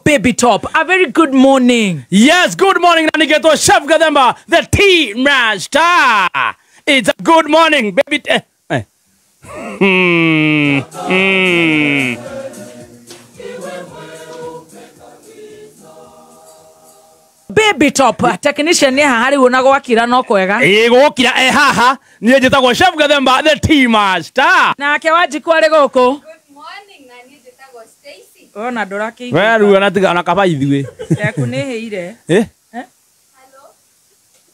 Baby Top, a very good morning. Yes, good morning, Nanigeto Chef Gathemba, the tea master. It's a good morning, baby. Baby Top, technician nĩ haha rĩu ona gwakira no kwega. Ĩĩ gwokira e haha, niĩ njĩtagwo Chef Gathemba, the tea master. Nake Wanjikũ arĩ gũkũ. Good morning, na niĩ njĩtagwo Stacy. Ona ndũrakĩigua. We rĩu ona tiga ona kaba ithuĩ. Yaku nĩ hĩire. Eh?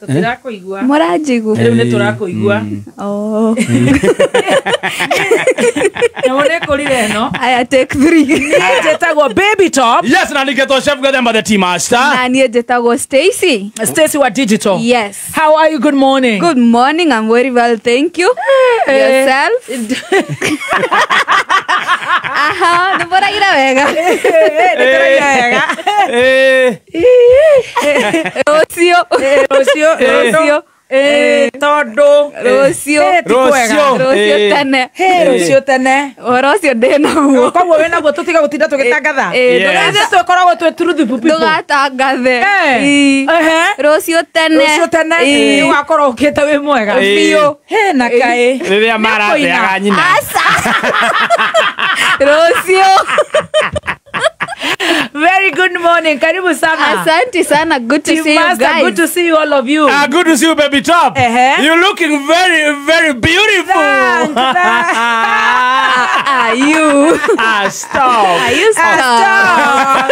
Tũtirakũigua. Mũranjigua? Rĩu nĩ tũrakũigua. Oh. Nyamũ nĩ ĩkũrire ĩno. Aya, take three. Niĩ njĩtagwo Baby Top. Yes, na nĩgetwo Chef Gathemba, the tea master. Na niĩ njĩtagwo Stacy. Stacy wa Digital. Yes. How are you? Good morning. Good morning, I'm very well, thank you. Yourself? Aha, nĩ mũraira wega. Nĩ tũraira wega. Rũciũ. Rũciũ. Rũciũ. Tondũ. Rũciũ. Ti kwega. Rũciũ. Rũciũ tene. Rũciũ tene. Ũhoro ũcio ndĩnaguo. Koguo wĩnaguo tũtiga gũtinda tũgĩtangatha. Yes. Ithuĩ tũkoragwo twĩ truth people. Ndũgatangathe. Rũciũ tene. Rũciũ tene nĩ ũgakorwo ũkĩte wĩ mwega. Biũ. He na kaĩ. Rĩrĩa marateaga nyina. Aca. Rũciũ. Very good morning. Karibu sana. Asante sana. Good to Team see you Master, guys. good to see you all of you. Good to see you, Baby Top. You're looking very, very beautiful. Thank, thank. Are you? Stop. Are you stop?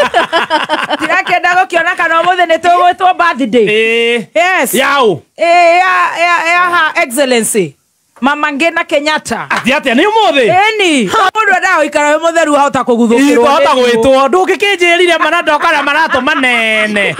Ndirakĩenda gũkĩona kana ũmũthĩ nĩ tũgwĩtwo birthday. Yes. Yao. Ya Her Excellency Mama Ngina Kenyatta. Atĩ atĩa nĩ ũmũthĩ? Ĩni. Mũndũ endaga gũikara wĩ mũtheru ahota kũguthũkĩrwo. Twahota gwĩtwo ndũngĩkĩnjĩrire mana ndoka na maratũ manene.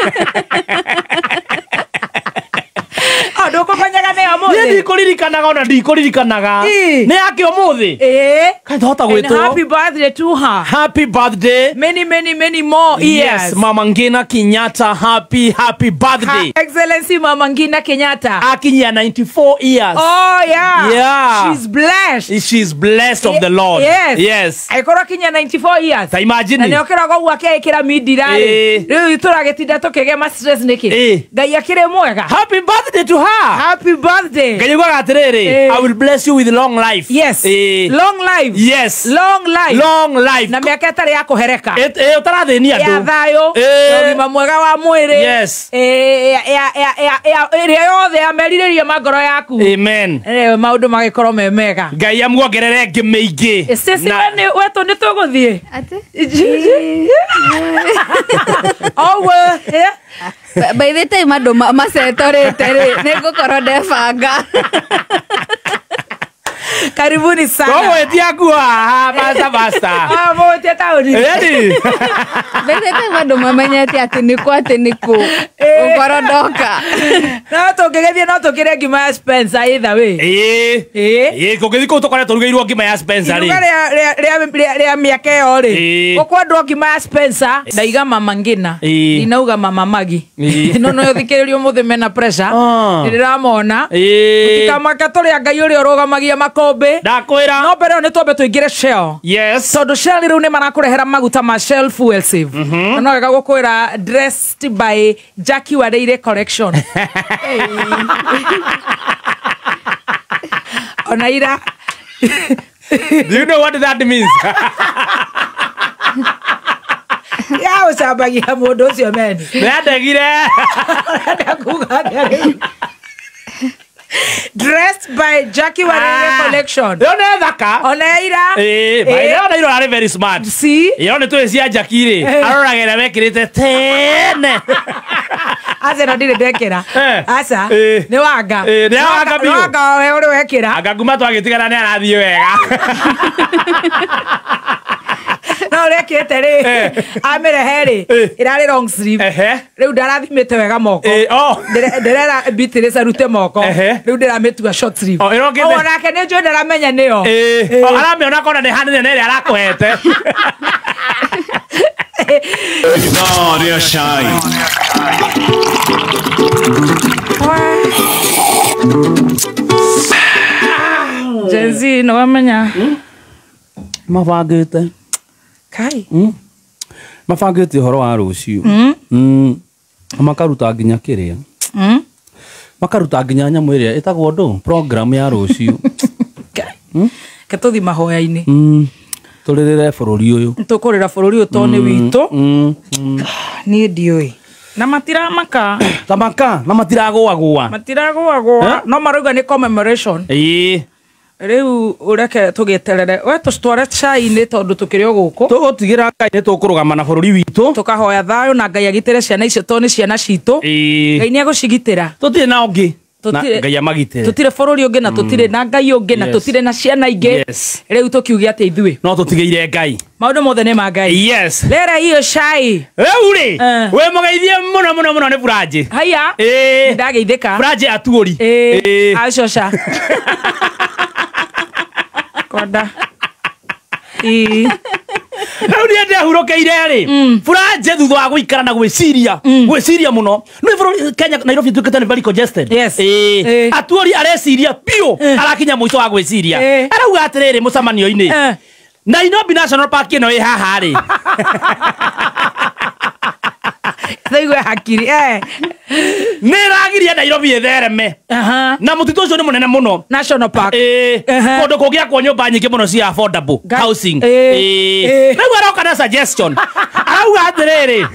Ndũkũmenyaga nĩ Niĩ ũmũthĩ. ndikũririkanaga ona ndikũririkanaga. Nĩ yake ũmũthĩ? Ĩĩ. Kaĩ twahota And gwĩtwo. happy birthday to her. Happy birthday. Many, many, many more years. Yes, Mama Ngina Kenyatta, happy, happy birthday. Her Excellency Mama Ngina Kenyatta. Akinyia 94 years. Oh yeah. Yeah. She's blessed. She's blessed of the Lord. Yes. Yes. Aikorwo kinya 94 years. Ta imagine. Na nĩokĩra ũguo akĩĩkĩra mindira rĩ. Rĩu tũragĩtinda tũkĩgema stress nĩkĩ? Ngai akĩrĩ mwega. Happy birthday to her. Happy birthday. Ngai augaga atĩrĩrĩ, I will bless you with long life. Yes. Long life. Yes. Long life. Long life. Na mĩaka ĩtarĩ ya kũhereka. Ũtarathĩnia andũ. Ya thayũ. Ya ũgima mwega wa mwĩrĩ. Yes. Ĩrĩa yothe ya merirĩria ma ngoro yaku. Amen. Maũndũ magĩkorwo me mega. Ngai amuongerere ngĩ mĩingĩ. Stacy, wetũ nĩ tũgũthiĩ. Atĩ? Oguo. By the time andũ macetorĩte rĩ, nĩ ngũkorwo ndebanga. Karibuni sana. Tũgwĩtia nguo haha, basta basta. Mũgwĩtie taũni. Ĩni. By the time andũ mamenyete atĩ nĩkũ atĩ nĩkũ, ũkorwo ndoka. No tũngĩgĩthiĩ no tũkĩrĩe ngima ya Spencer either way. Ĩĩ. Ĩĩ, kũngĩthiĩ kũu tũkore tũrugĩirwo ngima ya Spencer rĩ. Iruga rĩa mĩaka ĩyo rĩ, ũkwendwo ngima ya Spencer. Ndaiga Mama Ngina. Ndinauga Mama Magi. No no thikĩrĩrio ũmũthĩ mena pressure. Nĩndĩramona. Tũtikamake tũrĩ a Ngai ũrĩa ũrũgamagia makũmbĩ. Ndakwĩra. No mbere ĩyo nĩ twambe tũingĩre Shell. Yes. Tondũ Shell rĩu nĩ marakũrehera maguta ma Shell Fuel Save. Na no wega gũkwĩra dressed by Jackie Wareire Collection. Ona ira. Do you know what that means? Ya ũcambagia mũndũ ũcio meni. Nĩandegire. Ũrenda kuga atĩa rĩu? Dressed by Jackie Wareire Collection. Yo nĩ thaka. Ona ira. Ĩĩ, ona ira arĩ very smart. See? Ĩyo nĩ tũĩ cia Jackie rĩ. Aroragĩra wekĩrĩte tene. Aca no ndirĩ ndekĩra. Aca. Nĩ wanga. Nĩ wanga biũ. Nĩ wanga we ũrĩ wekĩra. Anga kuma twagĩtigana nĩ arathiĩ wega. No ũrekĩte rĩ. Amĩrehe rĩ. Ĩrarĩ long sleeve. Rĩu ndarathimĩte wega moko. Ndĩrera Beatrice arute moko. Rĩu ndĩramĩtua short sleeve. O nake nĩ njũĩ ndaramenya nĩyo. Aramĩona kona nĩ hanene na ĩrĩa arakũhete. Gen Z nĩ wamenya. Mabangĩte. Kai. Mabangĩte ũhoro wa rũciũ. Makaruta nginya kĩrĩa. Makaruta nginya nyamũ ĩrĩa ĩtagwo ndũ program ya rũciũ. Ke tũthi mahoya-inĩ. Tũrĩrĩre bũrũri ũyũ. Tũkũrĩra bũrũri ũyũ tondũ nĩ witũ. Niĩ ndiũĩ. Na matiramaka. Tamaka na matiragũagũa. Matiragũagũa. No marauga nĩ commemoration. Ĩĩ. Rĩu ũreke tũgĩeterere. We tũcitware cai-inĩ tondũ tũkĩrĩ o gũkũ. Tũgũtigĩra Ngai nĩ tũkũrũgama na bũrũri witũ. Tũkahoya thayũ na Ngai agitĩre ciana icio tondũ nĩ ciana citũ. Ngai nĩ egũcigitĩra. Tũtirĩ na ũngĩ. Ngai amagitĩre. Tũtirĩ bũrũri ũngĩ na tũtirĩ na Ngai ũngĩ na tũtirĩ na ciana ingĩ. Rĩu tũkiuge atĩ ithuĩ. No tũtigĩire Ngai. Maũndũ mothe nĩ ma Ngai. Yes. Rera hiyo cai. Rĩu rĩ, wĩ mũgeithie mũno mũno mũno nĩ Buranjĩ. Haya. Ndageithĩka. Buranjĩ atuũri. Acoca. Konda. Rĩu niĩ ndehurũkĩire rĩ, Buranjĩ thutha wa gũikara na gwĩciria, gwĩciria mũno. Nĩ bũrũri Kenya Nairobi ĩtuĩkĩte nĩ very congested. Yes. Atuũri areciria biũ, arakinya mũico wa gwĩciria. Arauga atĩrĩrĩ mũcemanio-inĩ. Nairobi National Park ĩno ĩ haha rĩ. Thaigwe hakiri. Nĩ ĩragiria Nairobi ĩthereme. Na mũtitũ ũcio nĩ mũnene mũno. National Park. Kũndũ kũngĩakwo nyũmba nyingĩ mũno cia affordable housing. Rĩu aroka na suggestion. Arauga atĩrĩrĩ.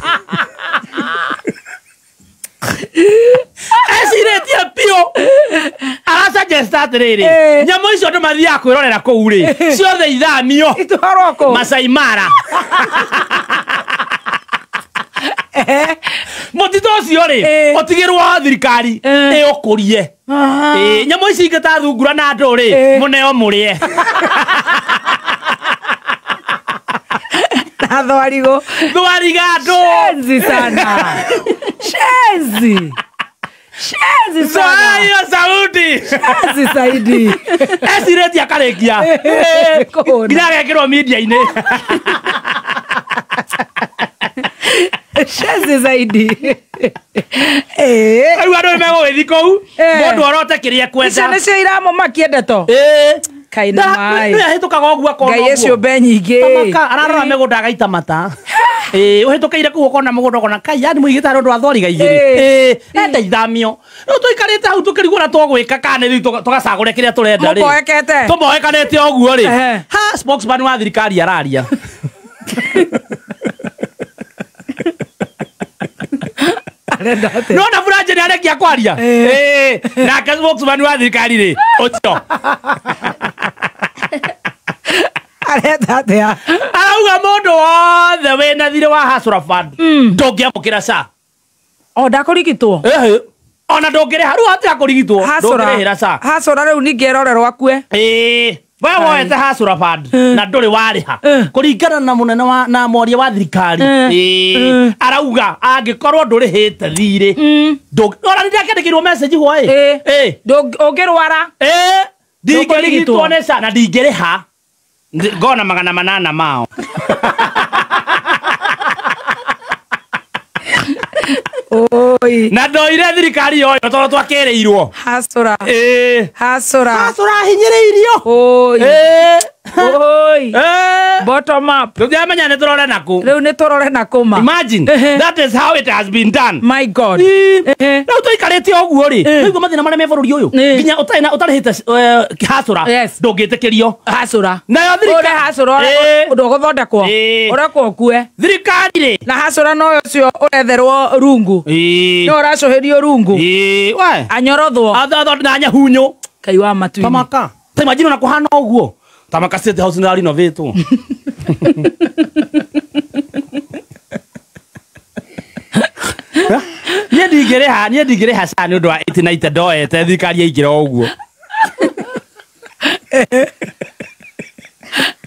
Ecirĩtie biũ. Arasuggest atĩrĩrĩ. Nyamũ icio andũ mathiaga kwĩrorera kũu rĩ. Ciothe ithamio. Itwarwo kũ? Masai Mara. Mũtitũ ũcio rĩ, ũtigĩrwo thirikari ĩũkũrie. Nyamũ ici ingĩ ta thungura na andũ rĩ, mũneo mũrĩe. Na thwarigo. Thwariga andũ. Shenzi sana. Shenzi. Shenzi sana. Hiyo sauti. Shenzi zaidi. Ecirĩtie akarĩkia. Nginya agekĩrwo media-inĩ. Shenzi zaidi. Rĩu andũ nĩ megũgĩthiĩ kũu, mũndũ orote kĩrĩa ekwenda. Icio nĩcio iramũmakia ndeto. Kaĩ na maĩ. Nĩ ahĩtũkaga ũguo akona Ngai ũguo. ciũmbe nyingĩ. Tamaka ararora mĩgũnda agaita mata. Ũhĩtũkĩire kũu ũkona mũgũnda ũkona kai yani mũigĩte harĩ ũndũ wa thwariga igĩrĩ. Enda ithamio. Rĩu tũikarĩte hau tũkĩrigwo ũrĩa tũgwĩka kana nĩ rĩu tũgacagũre kĩrĩa tũrenda rĩ. Mũboekete. Tũboekanĩte ũguo rĩ. Ha spokesman wa thirikari araria. No na Buranjĩ nĩ arekia kwaria. Nake spokesman wa thirikari rĩ, ũcio. Arenda atĩa? Arauga mũndũ wothe wĩna thirĩ wa Hustler Fund ndũngĩamũkĩra SHA. O ndakũrigitwo? Ona ndũngĩrĩha, rĩu hatirĩ kũrigitwo, ndũngĩrĩhĩra SHA. Hustler rĩu ningĩ erorerwo akue. We woete Hustler Fund na ndũrĩ warĩha. Kũringana na mũnene wa na mwaria wa thirikari. Arauga angĩkorwo ndũrĩhĩte thirĩ. Ona nĩ ndakĩandĩkĩirwo message hwaĩ. Ũngĩrwara. Ndingĩrigitwo nĩ SHA na ndingĩrĩha. Ngona 800 mao. Oi. Na ndoire thirikari yoyo tondũ twakĩrĩirwo. Hustler. Hustler. Hustler hinyĩrĩirio. Oi. Oi. Bottom up. Tũtiamenya nĩ tũrore nakũ. Rĩu nĩ tũrore nakũ ma. Imagine. That is how it has been done. My God. Rĩu tũikarĩte ũguo rĩ, rĩu mathĩna marĩa me bũrũri ũyũ. Nginya ũtarĩ na ũtarĩhĩte Hustler. Ndũngĩtĩkĩrio. Hustler. Nayo thirikari. Ũrĩ Hustler ndũgũthondekwo. Ũrekwo ũkue. Thirikari rĩ. Na Hustler no ũcio ũretherwo rungu. No ũracũhĩrio rungu. We. Anyorothwo. Atho na nyahunyũ. Kai wa matu-inĩ. Tamaka. Ta imagine ona kũhana ũguo. Tamaka State House nĩ renovatwo. Niĩ ndingĩrĩha, niĩ ndingĩrĩha SHA nĩ ũndũ wa 890 ndoete thirikari yaingĩra ũguo.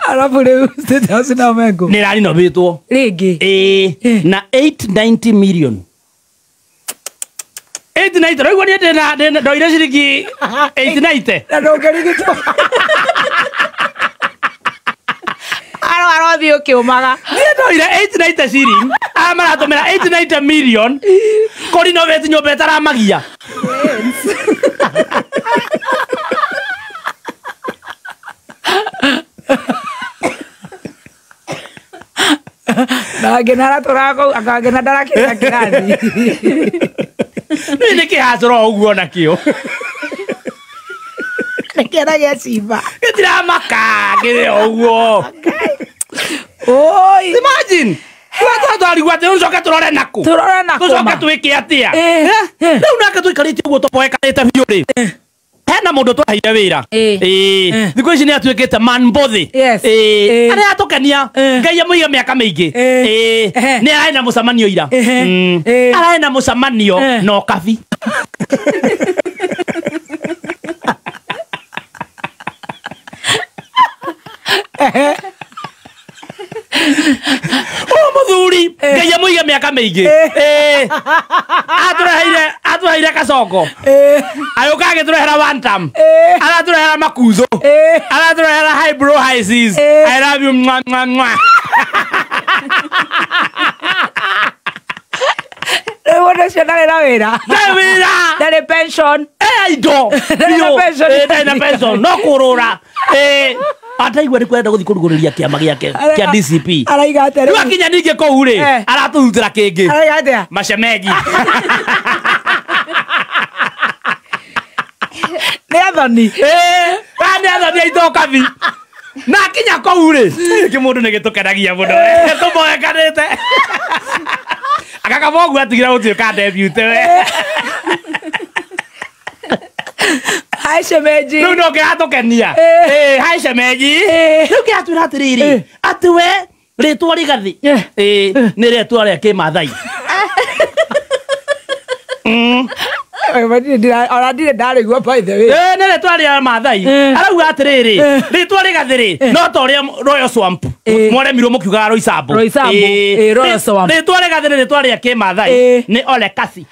Arabu rĩu State House na Mengo. Nĩ ĩrarinovatwo. Rĩngĩ. Na 890 million. 890 rĩu niĩ ndĩna ndoire ciringi 890. Na ndũngĩrigitwo. Aro arothiĩ ũkĩũmaga. Niĩ ndoire 890 ciringi. Aya maratũmĩra 890 million kũrinovate nyũmba ĩtaramagia. Kangena aratũraga kũu akangena ndarakĩra kĩrathi. Nĩ nĩ kĩhacũra o ũguo nakĩo. Nĩ kĩana gĩa cimba. Gĩtiramaka kĩrĩ o ũguo. Oi. Imagine. Twarigwo atĩ tũcoke tũrore nakũ. Tũrore nakũ Tũcoke ma. twĩke atĩa. Eh. Rĩu nake tũikarĩte ũguo tũboekanĩte biũ rĩ. Hena mũndũ twaheire wĩra. Eh. Thikũ ici nĩ atuĩkĩte man bothy. Yes. Arĩa atũkenia. Ngai amũige mĩaka mĩingĩ. Nĩ ararĩ na mũcemanio ira. Ararĩ na mũcemanio na ũkabi. Ũyũ mũthuri Ngai amũige mĩaka mĩingĩ. Atũreheire kacongo. Agĩũka agĩtũrehera one term. Aratũrehera makuzo. Aratũrehera high bro high seas. I love you mwa mwa mwa. Rĩu mũndũ ũcio ndarĩ na wĩra. Ndarĩ wĩra. Ndarĩ pension. Indo. Ndarĩ na pension. Ndarĩ na pension. No kũrũra. Ataigua nĩ kwenda gũthiĩ kũrugũrĩria kĩama gĩake kĩa DCP. Araiga atĩa Rĩu rĩu? akinya ningĩ kũu rĩ, aratũrutĩra kĩngĩ. Araiga atĩa? Mashemeji. Nĩ athoni. Aya nĩ athoni aitũ ũkabi. Na akinya kũu rĩ, kĩmũndũ nĩ gĩtũkenagia mũno. Tũmoekanĩte. Agakaba ũguo atigire gũtuĩka deputy we. Hi shemeji. Rĩu no kĩratũkenia. Hi shemeji. Rĩu kĩratwĩra atĩrĩrĩ, atĩ we rĩtwa Rigathĩ nĩ rĩtwa rĩa kĩmathai. Ona ndirĩ ndarĩigua by the way. Nĩ rĩtwa rĩa Mathai. Arauga atĩrĩrĩ, rĩtwa Rigathĩ rĩ, no ta ũrĩa Royal Swamp. Mwaremirwo mũkiugaga Roysambu. Roysambu. Royal Swamp. Rĩtwa Rigathĩ nĩ rĩtwa rĩa kĩmathai. Nĩ Ole Kasi.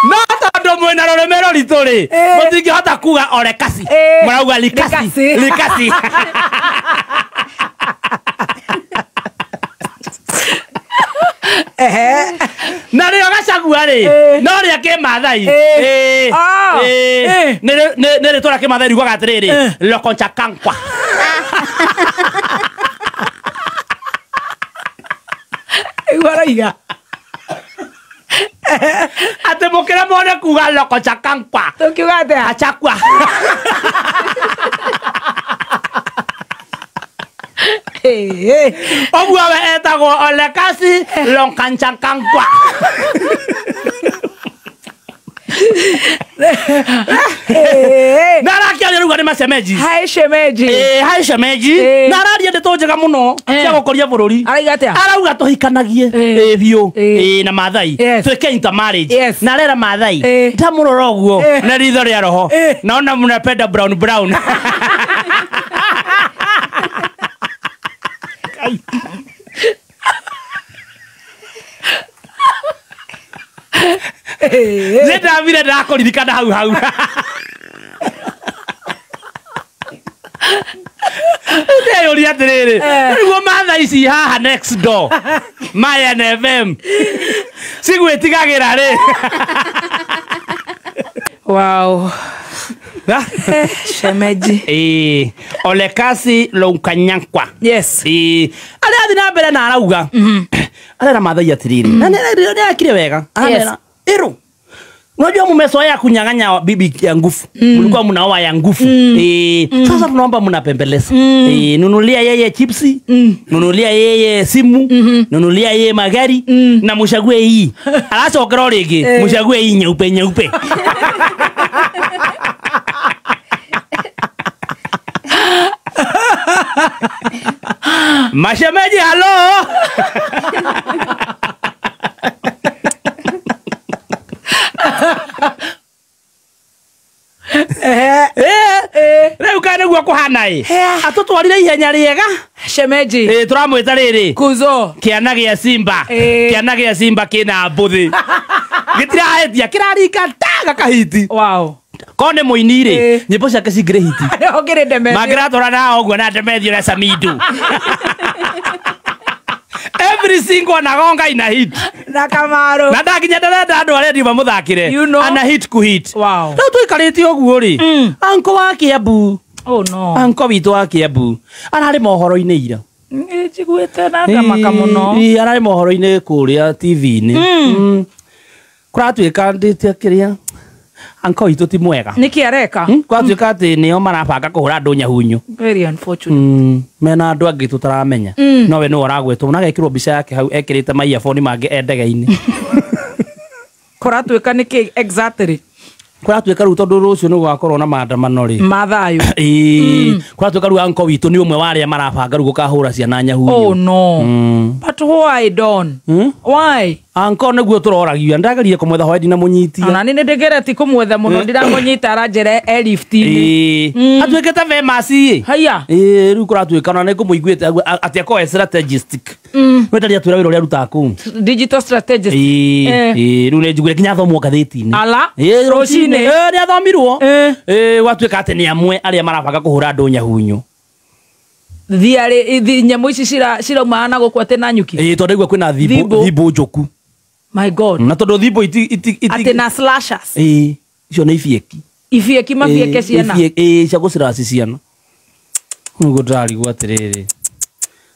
No tondũ mwĩna rũrĩmĩ rũritũ rĩ, mũtingĩhota kuga Ole Kasi. Mũrauga Likasi. Likasi. Likasi. Na rĩo Gachagua rĩ, no rĩa kĩmathai. Nĩ rĩtwa rĩa kĩmathai riugaga atĩrĩrĩ, Lokonchakankwa. Ĩguo araiga. Atĩ mũkĩremwo nĩ kuga Lokonchakankwa. Tũkiuga atĩa? Gachagua. Ũguo we etagwo Ole Kasi Lokanchakankwa. Na arakĩaria rĩu nĩ mashemeji. Hi shemeji. Hi shemeji. Na araria ndeto njega mũno cia gũkũria bũrũri. Araiga atĩa? Arauga tũhikanagie biũ na Mathai. Twĩke intermarriage. Na arera Mathai. Ndamũrora ũguo na ritho rĩa roho. Naona mnapenda brown brown. Nĩ ndamire ndakũririkana hau hau. Ndeyũria atĩrĩrĩ, nĩguo Mathai ici haha next door Mayan FM cigwĩtigagĩra rĩ. Wow. Shemeji. Ole Kasi Lonkanyankwa. Yes. Arĩa athiĩ na mbere na arauga. Arera Mathai atĩrĩrĩ. Na nĩ akire wega. Aramera. Ĩrũ. Unajua mmezoea kunyang'anya bibi ya nguvu. Mlikuwa mnaoa ya nguvu. Sasa tunaomba mnapembeleza. Nunulia yeye chipsi, nunulia yeye simu, nunulia yeye magari na mshague hii. Aracokera rĩngĩ, mshague hii nyeupe nyeupe. Mashemeji halo. Rĩu kana nĩguo kũhana ĩ. Atũtwarire ihenya rĩega. Shemeji. Tũramwĩta rĩrĩ. Kuzo. Kĩana gĩa Simba. Kĩana gĩa Simba kĩna mbũthĩ. Gĩtirahĩtia, kĩraringa ta gakahiti. Wow. Korwo nĩ mũini rĩ, nyĩmbo ciake cingĩrĩ hiti. Ũngĩrĩ Demetrio. Mangĩratwara na ũguo na Demetrio na Samido. Every single anagonga ina hit. Na Kamaru. Na ndakinya ndarenda andũ arĩa ndiuma mũthakĩre. You know. Ana hit ku hit. Wow. Rĩu tũikarĩte ũguo rĩ, anko wa Kiambu. Oh no. Anko witũ wa Kiambu ararĩ mohoro-inĩ ira. Njiguĩte na ngamaka mũno. Ĩ, ararĩ mohoro-inĩ kũrĩa TV-inĩ. Kũratuĩka ndĩte kĩrĩa anko witũ ti mwega. Nĩkĩ areka? Kũratuĩka atĩ nĩo marabanga kũhũra andũ nyahunyu. Very unfortunate. Mena andũ angĩ tũtaramenya. No we nĩwe ũragwetwo na agekĩrwo mbica yake hau ekĩrĩte maiaboni mangĩ e ndege-inĩ. Kũratuĩka nĩkĩ exactly? Kũratuĩka rĩu tondũ rũciũ nĩ gũgakorwo na maandamano rĩ. Mathayo. Ĩĩ, kũratuĩka rĩu anko witũ nĩ ũmwe wa arĩa marabanga rĩu gũkahũra ciana nyahunyu. Oh no. But why Don? Why? Anko nĩguo tũroragia ndageria kũmwetha hwaĩ ndinamũnyitia. Ona nĩ ndĩgeretie kũmwetha mũno ndiramũnyita aranjĩra e lift-inĩ. Ĩĩ. Atuĩkĩte famous ĩ. Haiya. Ĩĩ, rĩu kũratuĩka ona nĩngũmũiguĩte atĩ akorwo e strategistic. We ndarĩ atwĩra wĩra ũrĩa arutaga kũu. Digital strategist. Ĩĩ, ĩĩ, rĩu nĩnjiguire nginya athomwo ngathĩti-inĩ. Ala. Ĩĩ, Rũcinĩ. Ĩĩ, nĩathomirwo. Ĩĩ, gwatuĩka atĩ nĩ amwe arĩa marabanga kũhũra andũ nyahunyu. Thiarĩ nyamũ ici ciraumana na gũkũ atĩ na nyuki. Ĩĩ, tondũ ndaigua kwĩna thimbo njũku. My God. Na tondũ thimbo iti atĩ na slashers. Ĩĩ, icio nĩ ibieki. Ibieki mabieke ciana. Ĩĩ, cia gũciraci ciana. Nĩguo ndĩrarigwo atĩrĩrĩ.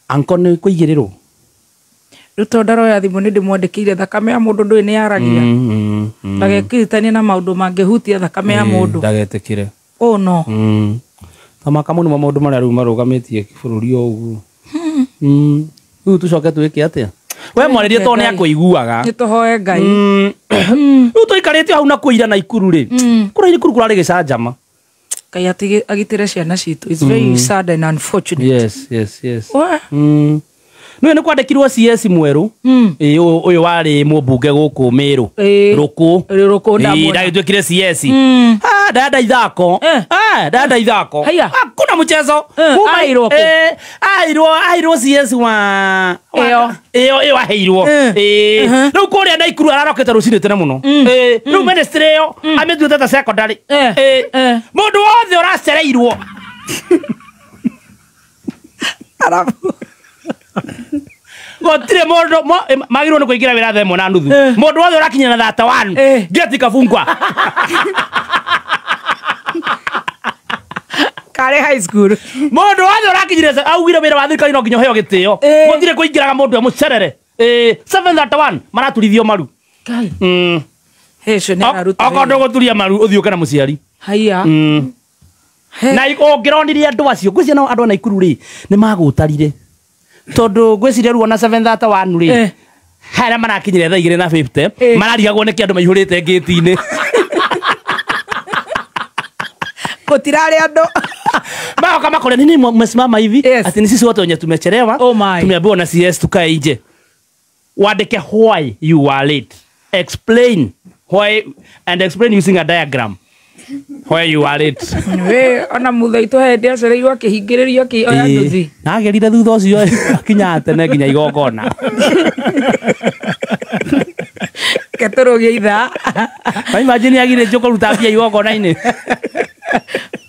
Anko nĩ kũigĩrĩrwo. Rĩu tondũ ndaroya thimũ nĩ ndĩmwandĩkĩire thakame ya mũndũ ndũĩ nĩ yaragia. Ndagekĩritanie na maũndũ mangĩhutia thakame ya mũndũ. Ndagetĩkĩre. Oh no. Tamaka mũno maũndũ marĩa rĩu marũgamĩtie bũrũri o ũguo. Rĩu tũcoke twĩke atĩa? We mwarĩrie tondũ nĩ akũiguaga. Nĩ tũhoe Ngai. Rĩu tũikarĩte hau na kũira na Ikuru rĩ. Kũrĩa Ikuru kũrarĩ gĩcanjama. Ngai agitĩre ciana citũ. It's very sad and unfortunate. Yes, yes, yes. Nĩwe nĩ kwandĩkirwo CS mwerũ. Ĩĩ, ũyũ warĩ mũmbunge gũkũ Mĩrũ. Rũkũ. Rũkũ ndamwona. Ndagĩtuĩkire CS. Ndanda ithako. Ndanda ithako. Hakuna mchezo. Aheirwo kũ? Aheirwo CS wa Ĩyo. Ĩyo aheirwo. Ĩĩ. Rĩu kũrĩa Naikuru ararokete rũcinĩ tene mũno. Ĩĩ. Rĩu ministry ĩyo amĩtuĩte ta secondary. Ĩĩ. Mũndũ wothe ũracereirwo. Gũtirĩ mũndũ magĩrĩirwo nĩ kũingĩra wĩra thaa 1:30. Mũndũ wothe ũrakinya na 31 gate ikabungwa. Karĩ high school. Mũndũ wothe ũrakinyire augire wĩra wa thirikari no nginya ũheo gĩtĩo. Gũtirĩ kũingĩraga mũndũ emũcerere. 7:31 maraturithio maru. Ngai. Ũcio nĩ araruta. Okorwo ndũgũturia maru ũthiĩ ũke na mũciari. Haiya. Na ũngĩronire andũ acio ngwĩciria nao andũ a Naikuru rĩ nĩ magũtarire. Tondũ ngwĩciria rĩu ona 7:31 rĩ harĩa marakinyire thaa 2:50 mararigagwo nĩkĩ andũ maihũrĩte ngĩti-inĩ. Gũtirarĩ andũ. Magoka makore nini mmesimama hivi ati ni sisi wote wenye tumechelewa. Tumeambiwa na CS tukae nje. Wandĩke why you were late. Explain why and explain using a diagram. Why you are late. We ona muthaitũ hĩndĩ acereirwo akĩhingĩrĩrio akĩoya nduthi. Na agerire thutha ũcio akinya tene nginya igongona. Ketũrũgie ithaa. Ma imagine agire njũkũ ruta mbia igongona-inĩ.